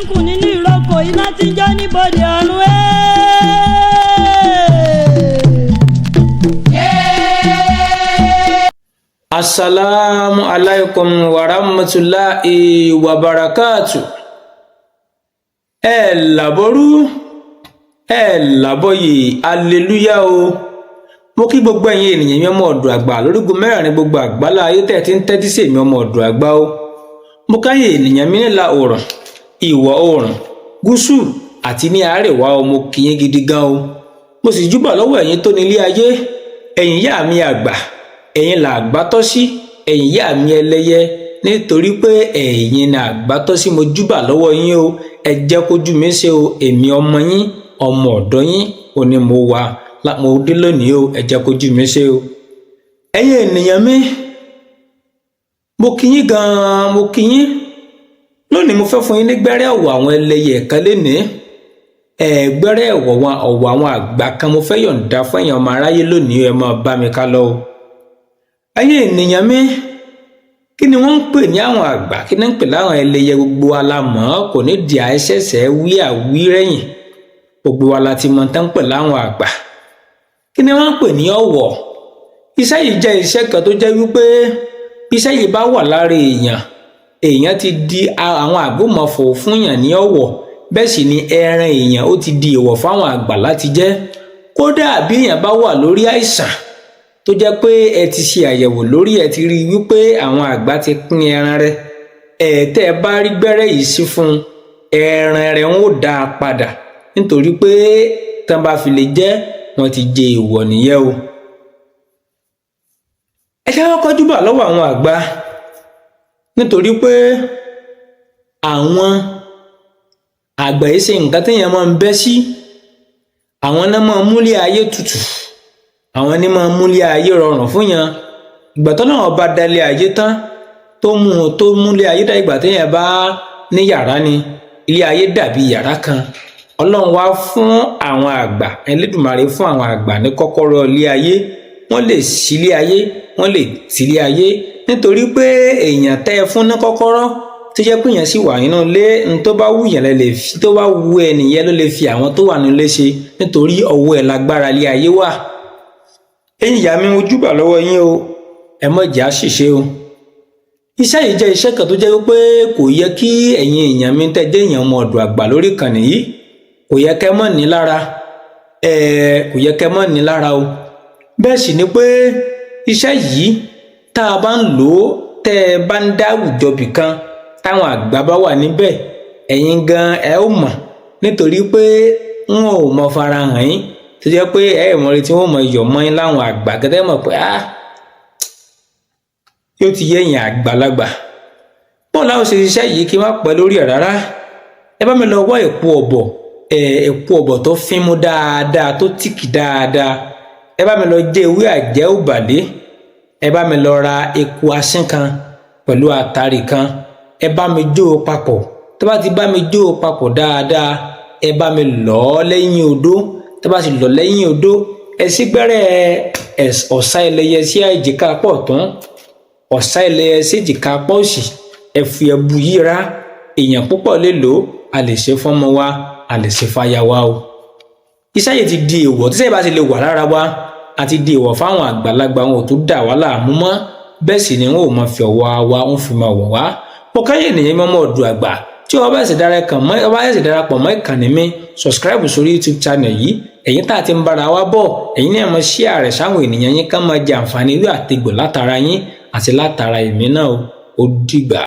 ń kùn nínú ìrókò, iná tí ń jó níbodè ọ̀run Asalaamu alaikum warahmatulahi wabarakatu. Ẹ làbọrú, ẹ làbọyè, aleluya o. Mo kí gbogbo ẹ̀yin ènìyàn mi, ọmọ ọ̀dọ̀ àgbà lórígun mẹ́rẹ̀ẹ̀rin gbogbo àgbálá ayé tẹ́ ti ń tẹ́tí sí èmi, ọmọ ọ̀dọ̀ àgbà o. Mo káyè ènìyàn mi nílà oòrùn, ìwọ̀ oòrùn, gúúsù àti ní àárẹ̀wá o. Mo kí yín gidi gan o. Mo sì júbà lọ́wọ́ ẹ̀yin tó nílé ayé, ẹ̀yin ìyá mi àgbà, ẹ̀yin là àgbà tọ́ sí, ẹ̀yin ìyá mi ẹlẹ́yẹ, nítorí pé ẹ̀yin ni àgbà tọ́ sí. Mo júbà lọ́wọ́ yín o. Ẹ jẹ́ kójú mi ṣe o. Èmi ọmọ yín, ọmọ ọ̀dọ̀ yín ò ní mo wà, mo dé lónìí o. Ẹ jẹ́ kójú mi ṣe o. Ẹ̀yin ènìyàn mi, mo kí yín gan-an, mo kí yín lónìí. Mo fẹ́ fún yín ní gbẹ́rẹ́ ọ̀wọ̀ àwọn ẹlẹ́yẹ kan lénìí. Gbẹ́rẹ́ ọ̀wọ̀ àwọn àgbà kan mo fẹ́ yọ̀ǹda fún ẹ̀yin ọmọ aráyé lónìí. Ẹ máa bá mi ká lọ o. Ẹ̀yin ènìyàn mi, kí ni wọ́n ń pè ní àwọn àgbà? Kí ni ń pè láwọn ẹlẹ́yẹ? Gbogbo wa la mọ̀ ọ́, kò ní di àìṣẹ̀ṣẹ̀ wí àwí rẹ́yìn. Gbogbo wa la ti mọ̀ tán ń pè láwọn àgbà. Kí ni wọ́n ń pè ní ọ̀wọ̀? Iṣẹ́ yìí jẹ́ iṣẹ́ kan tó jẹ́ wípé iṣẹ́ yìí bá wà lára èèyàn, èèyàn ti di àwọn àgbòmọ̀fò fún yàn ní ọ̀wọ̀. Bẹ́ẹ̀ sì ni ẹran èèyàn ó ti di èèwọ̀ fáwọn àgbà láti jẹ. Kódà bí èèyàn bá wà lórí àìsàn tó jẹ́ pé ẹ ti ṣe àyẹ̀wò lórí ẹ, ti rí i wípé àwọn àgbà ti pín ẹran rẹ̀, ẹ tẹ́ ẹ bá rí gbẹ́rẹ́ yìí sí fún ẹran rẹ̀, ń ó dá a padà, nítorí pé tán bá fi lè jẹ́, wọ́n ti jẹ èèwọ̀ nìyẹn o. Ẹ ṣe kọ́kọ́ júbà lọ́wọ́ àwọn àgbà, nítorí pé àwọn àgbà yìí ṣe nǹkan téèyàn máa ń bẹ́ sí. Àwọn náà máa ń múlé ayé tutù, àwọn ní máa ń múlé ayé rọrùn fún yàn. Ìgbà tó náà bá dalé ayé tán, tó mú tó múlé ayé dá, ìgbà téèyàn bá ní yàrá ni ilé ayé dàbí yàrá kan. Ọlọ́run wá fún àwọn àgbà, Ẹlẹ́dùmarè fún àwọn àgbà ní kọ́kọ́rọ́ ilé ayé. Wọ́n lè ṣílé ayé, wọ́n lè tìlé ayé, nítorí pé èèyàn tẹ́ ẹ fún ní kọ́kọ́rọ́, tó jẹ́ pé èèyàn sì wà nínú ilé, ní tó bá wù yàn lè fi, tó bá wù ẹnìyẹn ló lè fi àwọn tó wà nínú ilé ṣe, nítorí ọwọ́ ẹ̀ lágbára ilé ayé wà. Ẹ̀yin ìyá mi, mo júbà lọ́wọ́ yín o. Ẹ má jẹ́ àṣìṣe o. Iṣẹ́ yìí jẹ́ iṣẹ́ kan tó jẹ́ pé kò yẹ kí ẹ̀yin èèyàn mi tẹ́ jẹ́ èèyàn ọmọ ọ̀dọ̀ àgbà lórí ìkànnì yìí, kò yẹ kẹ́ mọ̀ ní lára ẹ, kò yẹ kẹ́ mọ̀ ní lára o. Bẹ́ẹ̀ sì ni pé iṣẹ́ yìí, tá a bá ń lò ó, tẹ́ ẹ bá ń dá àwùjọ bì kan táwọn àgbà bá wà níbẹ̀, ẹ̀yin gan ẹ ó mọ̀, nítorí pé wọn ò mọ farahàn yín, tó jẹ́ pé ẹ mọ̀ retí wọn mọ̀ yọ̀ mọ́ yín láwọn àgbà gẹ́gẹ́ mọ̀ pé ah, yóò ti yé ẹ̀yin àgbàlagbà. Bọ́ọ̀ láwọn ṣe ṣiṣẹ́ yìí, kí n má pẹ́ lórí ẹ̀ rárá. Ẹ bá mi lọ wá èpo ọ̀bọ̀, èpo ọ̀bọ̀ tó fín mú dáadáa, tó thick dáadáa. Ẹ bá mi lọ jẹ ewé àjẹ́ òbàlé. Ẹ bá mi lọ ra eku asín kan pẹ̀lú àtàrí kan. Ẹ bá mi jó o papọ̀. Tó bá ti bá mi jó o papọ̀ dáadáa, ẹ bá mi lọ̀ ọ́ lẹ́yìn odó. Tó bá ti lọ̀ lẹ́yìn odó, ẹ sí gbẹ́rẹ́ ọ̀sá ẹlẹ́yẹ sí èjìká pọ̀ tán, ọ̀sá ẹlẹ́yẹ sí èjìká pọ̀ òsì. Ẹ fi ẹbu yíra. Èèyàn púpọ̀ lè lò ó. A lè ṣe fọ́mọ wa, a lè ṣe fáya wa o. Iṣẹ́ yìí ti di èèwọ̀. Tí sẹ́yìn bá ti lè wà lára wa, àti di èèwọ̀ fáwọn àgbàlagbà, wọn ò tún dà wá láàmú mọ́. Bẹ́ẹ̀ sì ni wọn ò mọ fi ọwọ́ wa ń fi máa wọ̀ wá. Mo káyè ènìyàn mọ́mọ́ ọ̀dọ̀ àgbà tí wọ́n bá sì darapọ̀ mọ́ ìkànnì mi, subscribe sórí YouTube channel yìí. Ẹ̀yin tá a ti ń bára wa bọ̀, ẹ̀yin náà máa share rẹ̀ sáwọn ènìyàn yín, ká máa jẹ àǹfààní ìwé àtegbò látara yín àti látara èmi náà. Ó dìgbà.